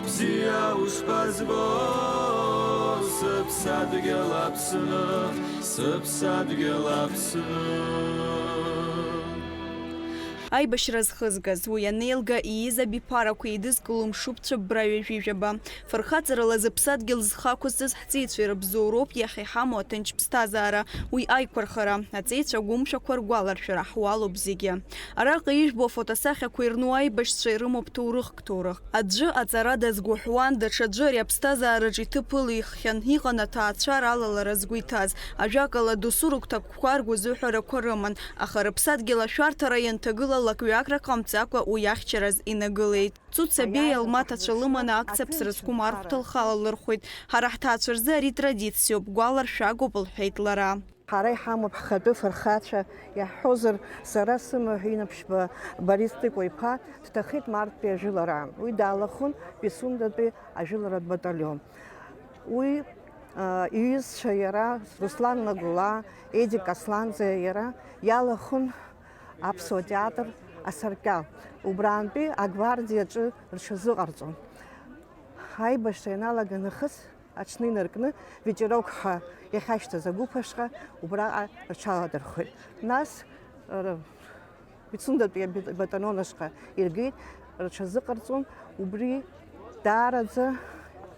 бзиа ушԥазбо, сыԥсадгьыл Аԥсны, сыԥсадгьыл Аԥсны. Аибашьра зхызгаз, уи анеилга, ииз абиԥарақәа еидызкыло мшуп цәыббра ҩажәижәаба. Фырхаҵарала зыԥсадгьыл зхы ақәызҵаз ҳҵеицәа ирыбзоуроуп иахьа иҳамоу аҭынч ԥсҭазаара, уи аиқәырхара, аҵеицәа агәымшәақәа ргәаларшәара ҳуалуп зегьы. Араҟа ижәбо афотосахьақәа ирну аибашьцәа ирымоуп ҭоурыхк ҭоурых. Аӡәы аҵара дазгәыҳәуан, даҽаӡәы ари аԥсҭазаараҿы иҭыԥ ылиххьан, иҟан аҭаацәара алалара згәы иҭаз, ажәакала, досу рыгәҭакқәа ргәазыҳәарақәа рыман, аха рыԥсадгьыл ашәарҭара ианҭагыла лак-ҩакрак ҟамҵакәа уи ахьчараз инагылеит. Цуца Беиа лмаҭацәа лыманы акциа Ԥсра зқәым архәҭа лхала лырхәеит. Ҳара ҳҭаацәа рзы ари традициоуп, гәаларшәагоуп, лҳәеит лара. Ҳара иҳамоуп ҳхатәы фырхацәа, иаҳҳәозар, сара сымаҳә инаԥшьба Борис Тыкәа-иԥа дҭахеит Марттәи ажәылараан. Уи даалахәын Пицундатәи ажәыларатә баталион. Уи, а, иҩызцәа иара, Руслан Лагәлаа, Едик Асланӡиа иара, иалахәын аԥсуа театр асаркьал. Убраантәи агвардиаҿы рҽазыҟарҵон. Аибашьра ианалага нахыс, аҽны инаркны, Ветерок ҳәа иахьашьҭаз агәыԥ ашҟа убраҟа рҽаладырхәеит. Нас, р-, Пицундатәи абаталион ашҟа иргеит, рҽазыҟарҵон, убри даараӡа,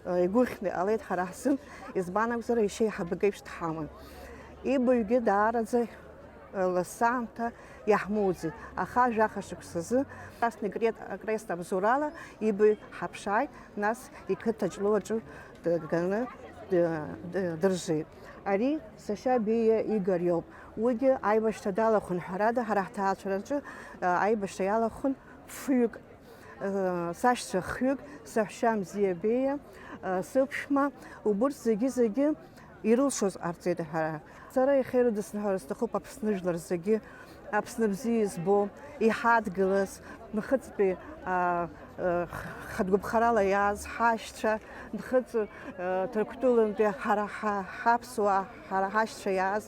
э, игәыхьны иҟалеит ҳара ҳзын, избан акәзар, иашьа еиҳабык еиԥш дҳаман. Ибаҩгьы даараӡа, э, лассы аамҭа иаҳмоуӡеит, аха жәаха шықәсазы Красный Кре-, Крест абзоурала ибаҩ ҳаԥшааит, нас иқыҭа Ҷлоу аҿы дганы д-, д-, дыржит. Ари сашьа Беиа Игор иоуп. Уигьы аибашьра далахәын, ҳәарада, ҳара ҳҭаацәараҿы, э, аибашьра иалахәын фҩык, э, сашьцәа хҩык, саҳәшьа Мзиа Беиа, э, сыԥшәма, убырҭ зегьы-зегьы ирылшоз ҟарҵеит ҳәа. Сара иахьа ирыдысныҳәара сҭахуп Аԥсны жәлар зегьы, Аԥсны бзиа избо, иҳадгылаз, нхыҵтәи, а, а, х-, хатә гәаԥхарала иааз ҳашьцәа, нхыҵ-, а, Ҭырқәтәылантәи ҳара ҳа-, ҳаԥсуаа, ҳара ҳашьцәа иааз,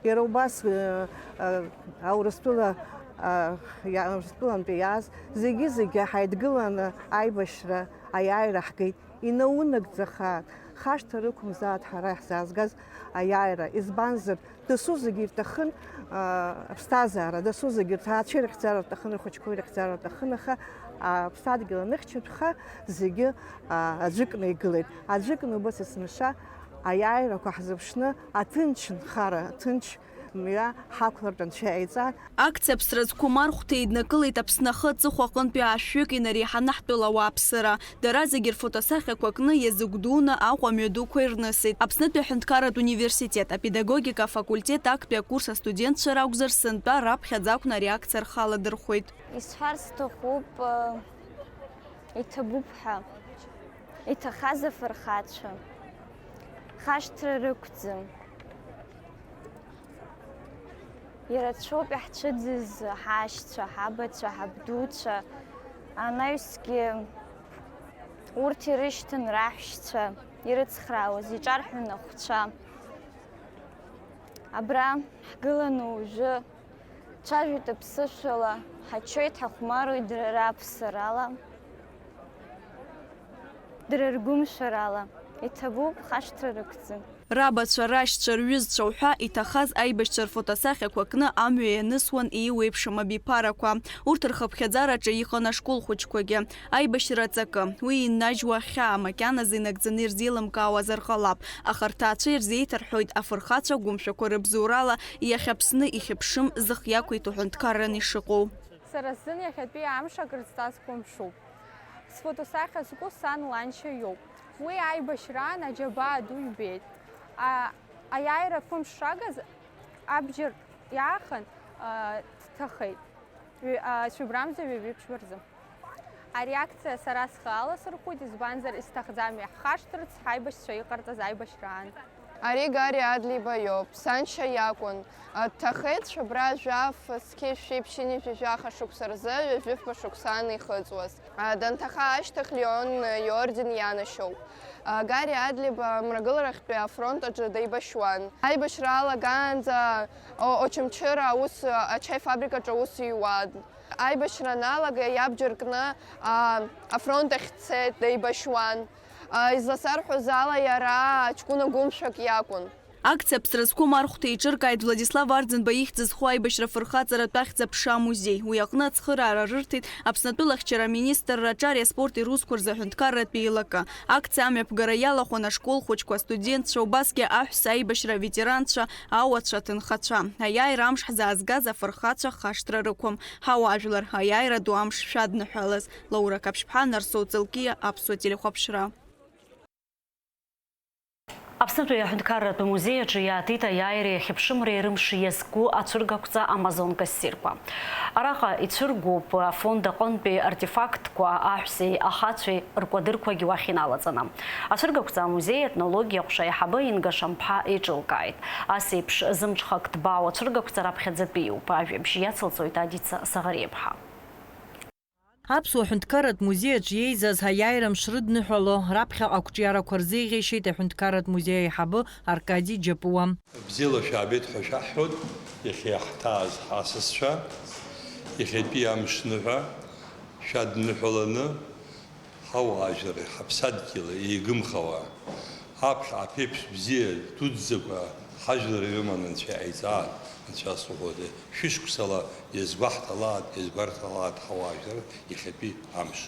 иара убас, а, а, Аурыстәыла, а, иа-, Аурыстәылантәи иааз, зегьы-зегьы ҳаидгыланы аибашьра аиааира ҳгеит. Инаунагӡахааит, хашҭра рықәымзааит ҳара иаҳзаазгаз аиааира, избанзар, дасу зегьы ирҭахын, аа, аԥсҭазаара, дасу зегьы рҭаацәа ирыхьӡар рҭахын, рхәыҷқәа ирыхьӡар рҭахын, аха, аа, аԥсадгьыл аныхьчатәха зегьы, аа, аӡәыкны игылеит. Аӡәыкны убас есымша аиааирақәа ҳзыԥшны, аҭынч нхара, аҭынч мҩа ҳақәлартә Анцәа иҟаиҵар. Акциа Ԥсра зқәым архәҭа еиднакылеит Аԥсны ахы аҵыхәа аҟынтәи ашәҩык инареиҳаны ҳтәыла ауааԥсыра. Дара зегьы рфотосахьақәа кны иазыгәдуны Аҟәа амҩадуқәа ирнысит. Аԥснытәи аҳәынҭқарратә университет апедагогика афакультет актәи акурс астудентцәа ракәзар, сынтәа раԥхьаӡа акәны ари акциа рхы аладырхәит. Исҳәар сҭахуп, э, иҭабуп ҳәа. Иҭахаз афырхацәа хашҭра рықәӡам. Ирацәоуп иаҳцәыӡыз ҳашьцәа, ҳабацәа, ҳабдуцәа, анаҩсгьы урҭ ирышьҭан раҳәшьцәа, ирыцхраауаз иҿарҳәон ахәцәа. Абра ҳгыланы уажәы ҳцәажәоит аԥсышәала, ҳачоит, ҳахәмаруеит дара раԥсарала, дара ргәымшәарала. Иҭабуп, хашҭра рықәӡам. Рабацәа, рашьцәа, рҩызцәа уҳәа иҭахаз аибашьцәа рфотосахьақәа кны амҩа ианысуан еиуеиԥшым абиԥарақәа. Урҭ рхыԥхьаӡараҿы иҟан ашкол хәыҷқәагьы. Аибашьра аҵакы, уи иннажьуа ахьаа макьаназы инагӡаны ирзеилымкаауазар ҟалап, аха рҭаацәа ирзеиҭарҳәоит афырхацәа гәымшәақәа рыбзоурала иахьа Аԥсны ихьыԥшым зых иақәиҭу ҳәынҭқарран ишыҟоу. Сара сзын иахьатәи амш акрызҵазкуа мшуп. Сфотосахьа зку сан ланшьа иоуп. Уи аибашьраан аџьабаа ду ибеит. А, аиааира фымш шагыз абџьар иаахан, а, дҭахеит. Ҩ-, а, цәыбрамза ҩажәи ԥшьба рзы. Ари акциа сара схы аласырхәит, избанзар, исҭахӡам иаҳхашҭырц ҳаибашьцәа иҟарҵаз аибашьраан. Ари Гари Адлеиба иоуп, саншьа иакәын. Дҭахеит цәыбра жәаф зқьи жәшәи ԥшьынҩажәи жәаха шықәса рзы ҩажәи фба шықәса анихыҵуаз. Данҭаха ашьҭахь Леон иорден ианашьоуп. Гари Адлеиба мрагыларахьтәи афронт аҿы деибашьуан. Аибашьра алагаанӡа О-, Очамчыра аус, ачаи фабрикаҿы аус иуан. Аибашьра аналага иабџьар кны, а, афронт ахь дцеит, деибашьуан. А, изласарҳәоз ала, иара ҷкәына гәымшәак иакәын. Акциа ԥсра зқәым архәҭа еиҿыркааит Владислав Арӡынба ихьӡ зху аибашьра фырхаҵаратә ахьӡ-аԥша амузеи. Уи аҟны ацхыраара рырҭеит Аԥснатәыла ахьчара аминистрраҿы ари аспорт ирусқәа рзы аҳәынҭқарратә еилакы. Акциа амҩаԥгара иалахәын ашкол хәыҷқәа, астудентцәа, убасгьы аҳәса аибашьра аветеранцәа, ауацәа, аҭынхацәа. Аиааира амш ҳзаазгаз афырхацәа хашҭра рықәым. Ҳауаажәлар, аиааира ду амш шәадныҳәалаз. Лаура Каԥшьԥҳа, Нарсоу Ҵылкиа, Аԥсуа телехәаԥшра. Аԥснытәи аҳәынҭқарратә музеи аҿы иаатит аиааиреи ахьыԥшымреи рымш иазку ацәыргақәҵа амазонка ссирқәа. Араҟа ицәыргоуп афонд аҟынтәи артефактқәа, аҳәсеи ахацәеи ркәадырқәагь уахь иналаҵаны. Ацәыргақәҵа амузеи аетнологиа аҟәша аиҳабы Инга Шамԥҳа еиҿылкааит. Ас еиԥш зымҽхак ҭбаау ацәыргақәҵа раԥхьаӡатәиуп. Ажәабжь иацылҵоит Адица Саӷариаԥҳа. Аԥсуа ҳәынҭқарратә музеи аҿы иеизаз аиааира мш рыдныҳәало раԥхьаҟа ақәҿиарақәа рзеиӷьеишьеит аҳәынҭқарратә музеи аиҳабы Аркади Џьапуа. Бзиала шәаабеит ҳәа шәаҳҳәоит, иахьа иаҳҭааз ҳасасцәа, иахьатәи амшныҳәа шәадныҳәаланы, ҳауаажәлари ҳаԥсадгьыли еигымхауа, аԥхьа аԥеиԥш бзиа дуӡӡақәа ҳажәлар ирыман Анцәа иҟаиҵааит, Анцәа сыхәода, шәышықәсала иазгәаҳҭалааит, иазгәарҭалааит ҳауаажәлар иахьатәи амш.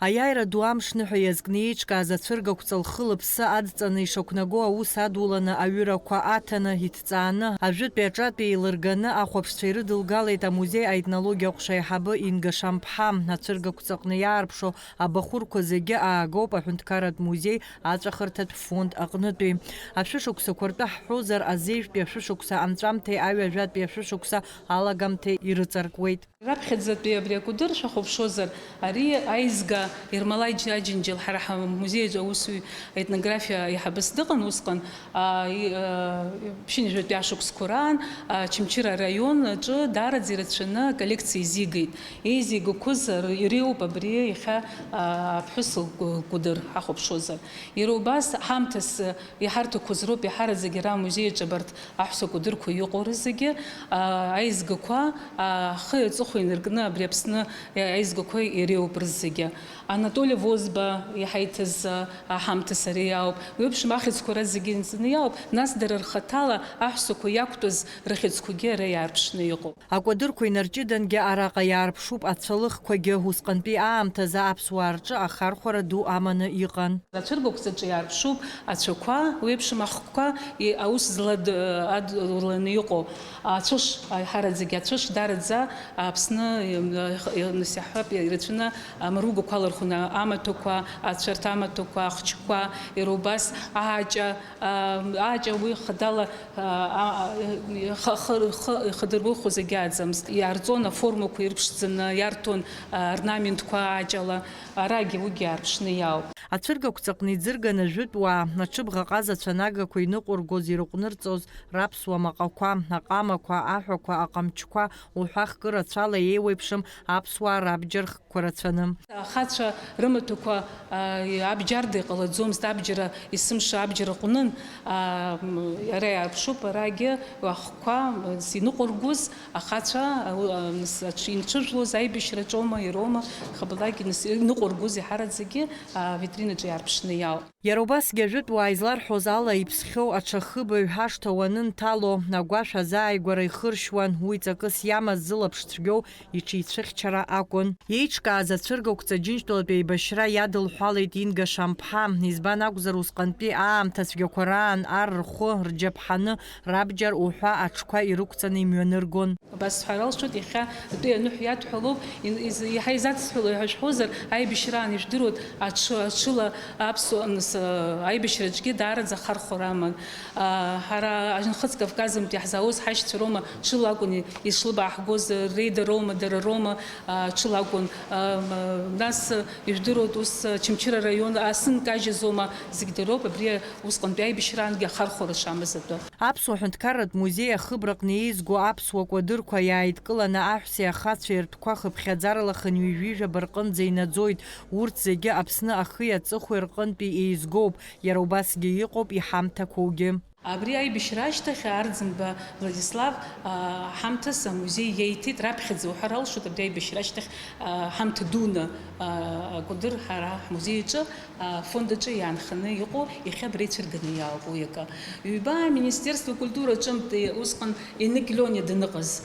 Аиааира ду амшныҳәа иазкны еиҿкааз ацәыргақәҵа лхы-лыԥсы адҵаны ишақәнаго аус адуланы аҩырақәа аҭаны, иҭҵааны, ажәытәи аҿатәи еилырганы ахәаԥшцәа ирыдылгалеит амузеи аетнологиа ҟәша аиҳабы Инга Шамԥҳа. Ацәыргақәҵаҟны иаарԥшу абахәырқәа зегьы аагоуп аҳәынҭқарратә музеи аҵәахырҭатә фонд аҟнытәи. Ашәышықәсақәа ртәы ҳҳәозар, азеижәтәи ашәышықәса анҵәамҭеи аҩажәатәи ашәышықәса алагамҭеи ирыҵаркуеит. Раԥхьаӡатәи абри акәыдыр шәахәаԥшуазар, ари аизга Ермолаи Џьаџьынџьал, ҳара ҳамузеи аҿы аусуҩ, аетнографиа аиҳабыс дыҟан усҟан, а, и-, а, ԥшьынҩажәатәи ашықәсқәа раан, а, Очамчыра араион аҿы даараӡа ирацәаны аколлекциа изигеит. Еизигақәаз р-, иреиуоуп абри иахьа, а, аԥҳәыс лкәы-, лкәыдыр ҳахәаԥшуазар. Иара убас ҳамҭас, а, иҳарҭақәаз роуп иаҳараӡак ара амузеи аҿы абарҭ аҳәса кәыдырқәа иҟоу рызегьы, а, аизгақәа, а, ахи аҵыхәеи инаркны абри Аԥсны, а, аизгақәа иреиуоуп рызегьы. Анатоли Возба иҳаиҭаз, а, ҳамҭас ари ауп. Уи еиԥшым ахьӡқәа ара зегьы инҵаны иауп, нас дара рхаҭала аҳәсақәа иақәтәаз рыхьӡқәагьы ара иаарԥшны иҟоуп. Акәадырқәа инарҷыдангьы араҟа иаарԥшуп ацәалыхқәагьы, усҟантәи аамҭазы аԥсуаа рҿы ахархәара ду аманы иҟан. Ацәыргақәҵаҿы иаарԥшуп ацәақәа, уи еиԥшым ахқәа, и-, аус злад-, адуланы иҟоу ацәыш, аиҳараӡагьы ацәыш, дараӡа Аԥсны, э, э, нас иаҳҳәап, ирацәаны амаругақәа алархәуп. Амаҭәақәа, ацәарҭа амаҭәақәа, ахчқәа, иара убас ааҷа, аа, ааҷа уи хадала, аа, аа, ха-, ха-, рхы ихадыруахо зегьы ааӡамызт. Иаарҵон аформақәа ирԥшӡаны, иарҭон, аа, орнаментқәа ааҷала, арагьы уигьы аарԥшны иаауп. Ацәыргақәҵаҟны иӡырган ажәытә уаа, аҽыбӷаҟаз ацәанагақәа иныҟәыргоз, ирыҟәнырҵоз раԥсуа маҟақәа, аҟамақәа, аҳәақәа, аҟамчқәа уҳәа хкы рацәала еиуеиԥшым аԥсуаа рабџьар хкқәа рацәаны. Ахацәа рымаҭәақәа, аа, абџьарда иҟалаӡомызт, абџьар есымша абџьар аҟәнын, аа, м, иара иаарԥшуп, арагьы ахқәа, м, иныҟәыргоз ахацәа, ау-, а, нас аҽ-, инҽыжәлоз аибашьраҿоума, ироума, хабалак иныс-, иныҟәыргоз иҳараӡагьы авитринаҿы иаарԥшны иаауп. Иара убасгьы ажәытә уаа изларҳәоз ала, иԥсхьоу аҽахыбаҩ ашҭа уанынҭало, агәашә азааигәара ихыршьуан, уи ҵакыс иамаз зылаԥш цәгьоу иҽицәыхьчара акәын. Иеиҿкааз ацәыргақәҵа Џьынџьтәылатәи аибашьра иадылҳәалеит Инга Шамԥҳа. Избан акәзар, усҟантәи аамҭа цәгьақәа раан ар рхәы рџьаԥҳаны, рабџьар уҳәа аҽқәа ирықәҵаны имҩаныргон. Абас сҳәар алшоит, иахьа атәи аныҳәа иадҳәалоуп, ин-, из-, иаҳа изадсҳәало ҳәа шәҳәозар, аибашьраан ижәдыруеит, аҽы-, аҽыла аԥсуа, нас, а, аибашьраҿгьы даараӡа ахархәара аман. А, ҳара Нхыҵ Кавказынтә иаҳзаауаз ҳашьцәа роума, ҽыла акәын ишлыбааҳгоз, реидароума, дара роума, а, ҽыла акәын. А, м, нас ижәдыруеит, ус Очамчыра араион асы нкажьызоума, зегь дара роуп, абри усҟантәи аибашьраангьы ахархәара шамаз атәы. Аԥсуа ҳәынҭқарратә музеи ахыбраҟны еизго аԥсуа кәадырқәа иааидкыланы аҳәсеи ахацәеи ртәқәа хыԥхьаӡарала хынҩажәижәаба рҟынӡа инаӡоит. Урҭ зегьы Аԥсны ахи аҵыхәеи рҟынтәи еизгоуп, иара убасгьы иҟоуп иҳамҭақәоугьы. Абри аибашьра ашьҭахь Арӡынба Владислав, аа, ҳамҭас амузеи иеиҭеит, раԥхьаӡа уҳәар алшоит, абри аибашьра ашьҭахь, аа, ҳамҭа дуны, аа, акәадыр ҳара ҳмузеи аҿы, афонд аҿы иаанханы иҟоу, иахьа абра ицәырганы иаауп уи акы. Ҩба, Министерство культуры аҿынтә усҟан Еник Лиониа даныҟаз,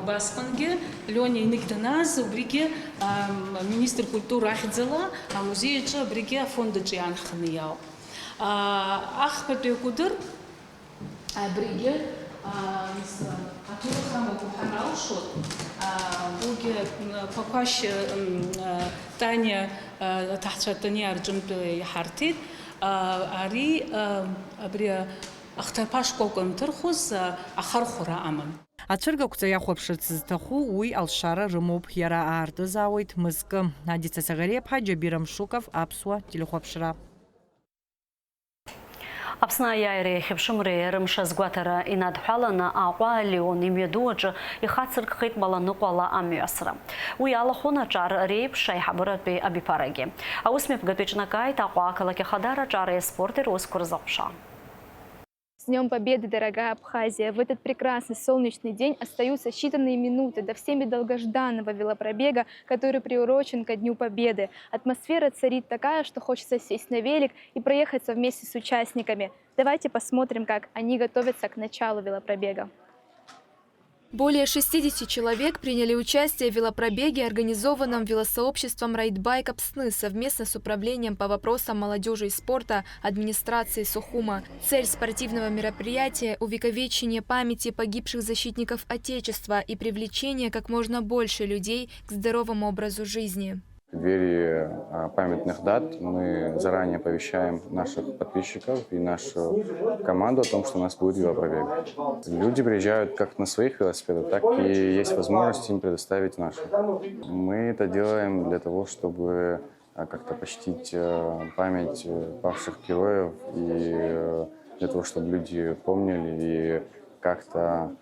убасҟангьы Лиониа Еник данааз, убригьы, ам, министр культура ахьӡала амузеи аҿы абригьы афонд аҿы иаанханы иаауп. А, ахԥатәи акәадыр, абригьы, а, мс-, аҭоурых амоуп уҳәар алшоит. А, уигьы, м, Ԥақәашь, м, а, Таниа, а, аҭаацәа Таниа рҿынтә иҳарҭеит. А, ари, а, абри ахҭарԥа шкәакәа анҭырхуаз, а, ахархәара аман. Ацәыргақәҵа иахәаԥшырц зҭаху уи алшара рымоуп, иара аартызаауеит мызкы. Адица Саӷариаԥҳа, Џьабир Амшуков, Аԥсуа телехәаԥшра. Аԥсны аиааиреи ахьыԥшымреи рымш азгәаҭара инадҳәаланы Аҟәа Леон имҩаду аҿы ихацыркхеит Маланыҟәала амҩасра. Уи алахәын аҿар реиԥш аиҳабыратәи абиԥарагьы. Аусмҩаԥгатә иҿнакааит Аҟәа ақалақь ахадара аҿареи аспорти русқәа рзыҟәша. С Днём Победы, дорогая Абхазия! В этот прекрасный солнечный день остаются считанные минуты до всеми долгожданного велопробега, который приурочен ко Дню Победы. Атмосфера царит такая, что хочется сесть на велик и проехаться вместе с участниками. Давайте посмотрим, как они готовятся к началу велопробега. Более шестидесяти человек приняли участие в велопробеге, организованном велосообществом «Райдбайк Апсны» совместно с Управлением по вопросам молодёжи и спорта администрации Сухума. Цель спортивного мероприятия — увековечение памяти погибших защитников Отечества и привлечение как можно больше людей к здоровому образу жизни. В преддверии, а, памятных дат мы заранее оповещаем наших подписчиков и нашу команду о том, что у нас будет велопробег. Люди приезжают как на своих велосипедах, так и есть возможность им предоставить наши. Мы это делаем для того, чтобы, а, как-то почтить, э, память, э, павших героев и, э, для того, чтобы люди помнили и как-то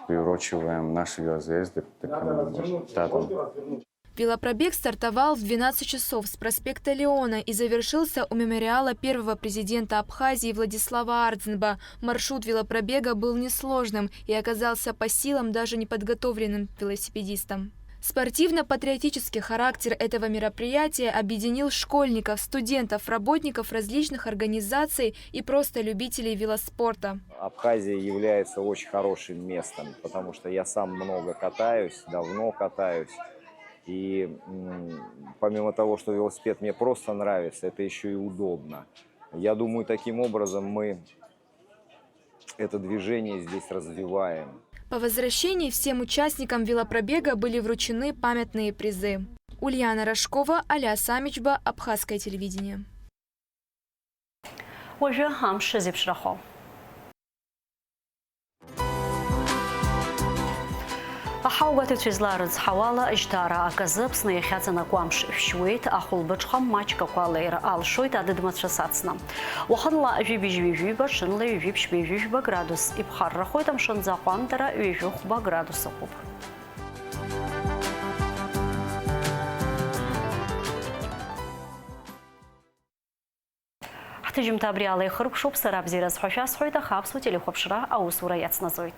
приурочиваем наши велозаезды к таким вот датам. Велопробег стартовал в двенадцать часов с проспекта Леона и завершился у мемориала первого президента Абхазии Владислава Ардзинба. Маршрут велопробега был несложным и оказался по силам даже неподготовленным велосипедистам. Спортивно-патриотический характер этого мероприятия объединил школьников, студентов, работников различных организаций и просто любителей велоспорта. Абхазия является очень хорошим местом, потому что я сам много катаюсь, давно катаюсь. И, м, помимо того, что велосипед мне просто нравится, это ещё и удобно. Я думаю, таким образом мы это движение здесь развиваем. По возвращении всем участникам велопробега были вручены памятные призы. Ульяна Рожкова, Алиас Амичба, Абхазское телевидение. Уажәы амш зеиԥшрахо. Аҳауагәаҭаҩцәа излаарыцҳауала, жьҭаара аказы Аԥсны иахьаҵанакуа амш шәшьуеит, ахәылбыҽха маҷк ақәа алеира алшоит адыдмацәа сацны. Уахынла жәибжь ҩажәиба, ҽынла ҩажәи ԥшьба ҩажәи жәба градус иԥхаррахоит, амшынӡы аҟәандара ҩажәи хәба градус ыҟоуп. Ҳҭыжьымҭа абри ала ихыркәшоуп, сара абзиара сҳәа шәасҳәоит, аха аԥсуа телехәаԥшра аусура иацнаҵоит.